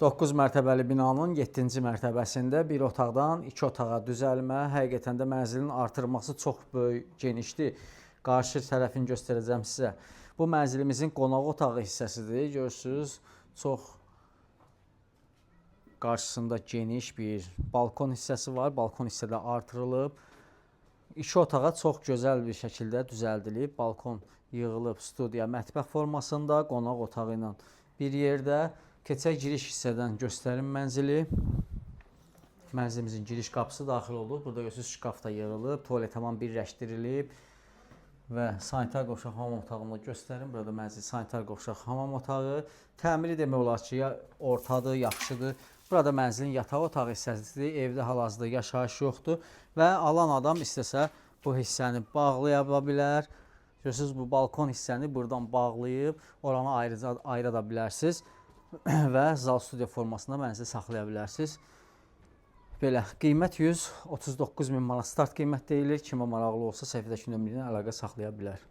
9 mərtəbəli binanın 7-ci mərtəbəsində bir otaqdan 2 otağa düzəlmə, həqiqətən də mənzilin artırması çox böyük, genişdir. Qarşı tərəfini göstərəcəm sizə. Bu mənzilimizin qonaq otağı hissəsidir. Görürsüz, çox qarşısında geniş bir balkon hissəsi var. Balkon hissə də artırılıb. İki otağa çox gözəl bir şəkildə düzəldilib. Balkon yığılıb studiya, mətbəx formasında, qonaq otağı ilə bir yerdə. Keçək giriş hissədən göstərim mənzili. Mənzilimizin giriş qapısı daxil olub. Burada görürsüz, şkaf da yığılıb, tualet tamam birləşdirilib və sanitar qovşaq hamam otağını göstərim. Burada mənzil sanitar qovşaq hamam otağı. Təmiri demək olar ki, ya ortadır, yaxşıdır. Burada mənzilin yataq otağı hissəsidir. Evdə hal-hazırda yaşayış yoxdur və alan adam istəsə bu hissəni bağlaya bilər. Görürsüz, bu balkon hissəni buradan bağlayıb oranı ayrıca ayıra da bilərsiniz və zal studiya formasında mənzil saxlaya bilərsiniz. Belə, qiymət 139 min manat start qiymət deyilir. Kimə maraqlı olsa səhifədəki nömrə ilə əlaqə saxlaya bilər.